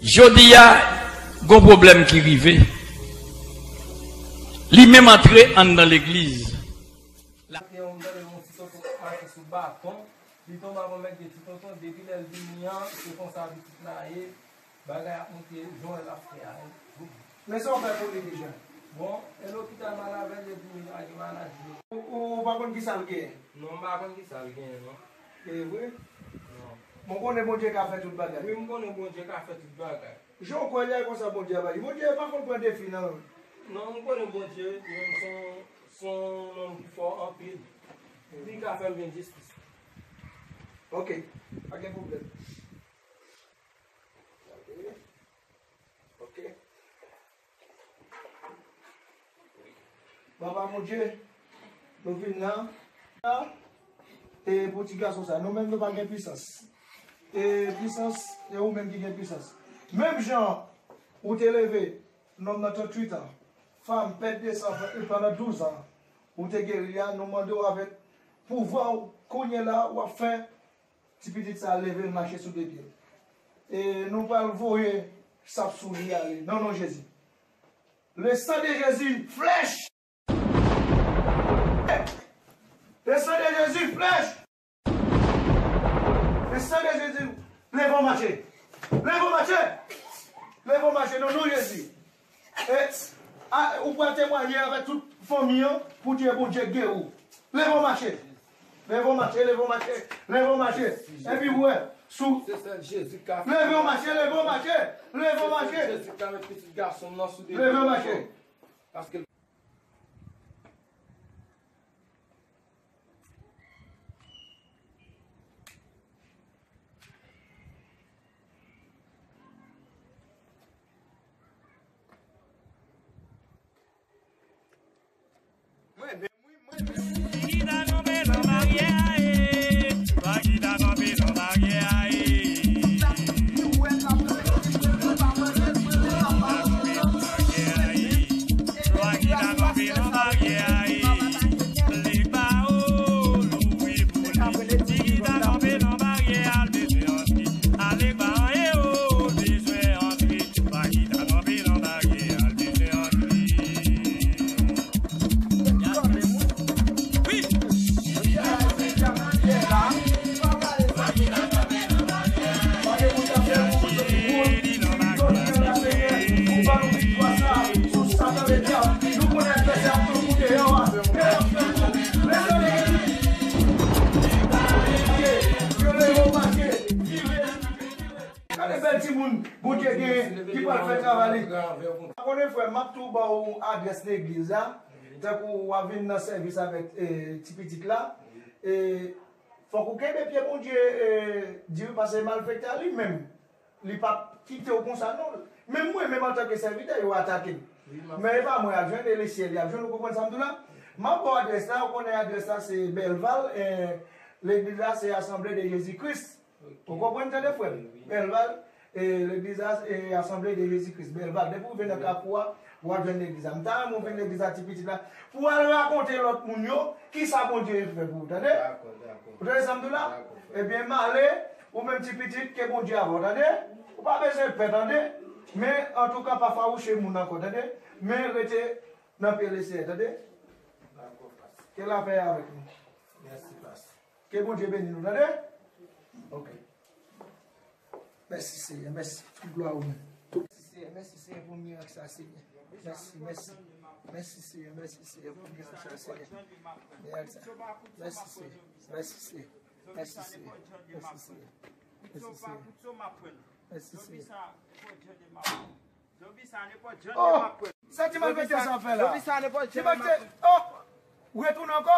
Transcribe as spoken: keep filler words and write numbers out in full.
Jodi a, gon pwoblèm ki rive. Li menm antre anndan legliz. Te yon tande yon ti tonton k mache sou baton. Li tonbe avè yon mèt de ti tonton. Depi lè l vini an, se konsa pitit la ye. Bagay ap monte jan l ap fè a. Men sa w fè pou li deja? Bon, e lopital m al avè l, yo di m li lage maladi. Ou, ou pa konn ki sa l genyen? Non, m pa konn ki sa l genyen, non. E vre? Non. Bon, konnen Bondye ka fè tout bagay. Wi, m konnen Bondye ka fè tout bagay. Jan w kwè l ye a, konsa Bondye ap aji. Bondye pa konn pran defi, non. Non, m konnen Bondye, menm se yon, se yon nonm ki fò anpil. Li ka fè m jwenn jistis. Ok, pa gen pwoblèm. Ok. Papa Bondye, nou vin la. E pou ti gason sa, nou menm nou pa gen pisans. E pisans, e ou menm ki gen pisans. Menm jan ou te leve nonm nan tranntuit an, fanm pèd de san pandan douz an, ou te geri a, nou mande w avèk pouvwa w, kounye la, w ap fè ti pitit sa leve l mache sou de pye l. E nou pral voye sap sou li ale, nan non Jezi. Le sang de Jésus, flèche! Le sang de Jésus, flèche! Le sang de Jésus, leve w mache! Leve w mache! Leve w mache, nan non Jezi! E, a, ou pral temwaye avèk tout fanmi an pou di Bondye geri w. Leve w mache. Leve w mache, leve w mache, leve w mache. Epi w wè, sou. Se sèl Jezi k ka fè. Leve w mache, leve w mache, leve w mache. Se sèl Jezi k ka met pitit gason m nan sou de pye. Leve w mache. Paske Mwen menm, wi, mwen menm. Ki ta tonbe nan baryè a, e. Ki ta tonbe nan baryè a, e. Ki ta tonbe nan baryè a, e. Ki ta tonbe nan baryè a, e. Li pa ou, louvri pou li. Ki ta tonbe nan baryè a, al bezwen antre. Ale pa anyen, ou bezwen antre. Pa ki ta tonbe nan baryè, al bezwen antre. Gade bèl timoun Bondye genyen ki pral fè travay li. Pa konnen, frè m, m ap tou ba w adrès legliz la. Tankou w ap vin nan sèvis avèk, e, ti pitit la. E, fòk ou kenbe pye Bondye, e, di, paske malfektè a li menm, li p ap kite w konsa, non. Menm mwen, menm antanke sèvitè, yo atake m. Men e pa mwen y ap jwenn, e lesyèl y ap jwenn, ou konprann sa m di w la? M ap ba w adrès la, ou konnen adrès la se Bèlval, e, legliz la se Assemblée de Jésus-Christ. Ou konprann, tande, frè m? Bèlval, e, legliz la, e, Assemblée de Jésus-Christ, Bèlval. Depi w rive nan Kafou a, w ap jwenn legliz la. M ta renmen w vin legliz la, ti pitit la, pou w al rakonte lòt moun yo kisa Bondye fè pou ou, tande? Ou tande sa m di w la? Ebyen, m ale, ou menm ti pitit, ke Bondye avè w, tande? Ou pa bezwen pè, tande? Men, antouka, pa fawouche moun ankò, tande? Men rete nan pye Lesenyè, tande? Ke lapè avèk nou. Ke Bondye beni nou, tande? Ok. Mèsi, Senyè, mèsi. Tout glwa ou menm. Mèsi, Senyè, mèsi, Senyè, pou mirak sa, Senyè. Mèsi, mèsi. Mèsi, Senyè, mèsi, Senyè, pou mirak sa, Senyè. Mirak sa. Mèsi, Senyè. Mèsi, Senyè. Mèsi, Senyè. Mèsi, Senyè. Mèsi, Senyè. Mèsi, Senyè. Oh! Sa ti malfektè sa fè la? Ti malfektè, oh! Ou retounen ankò?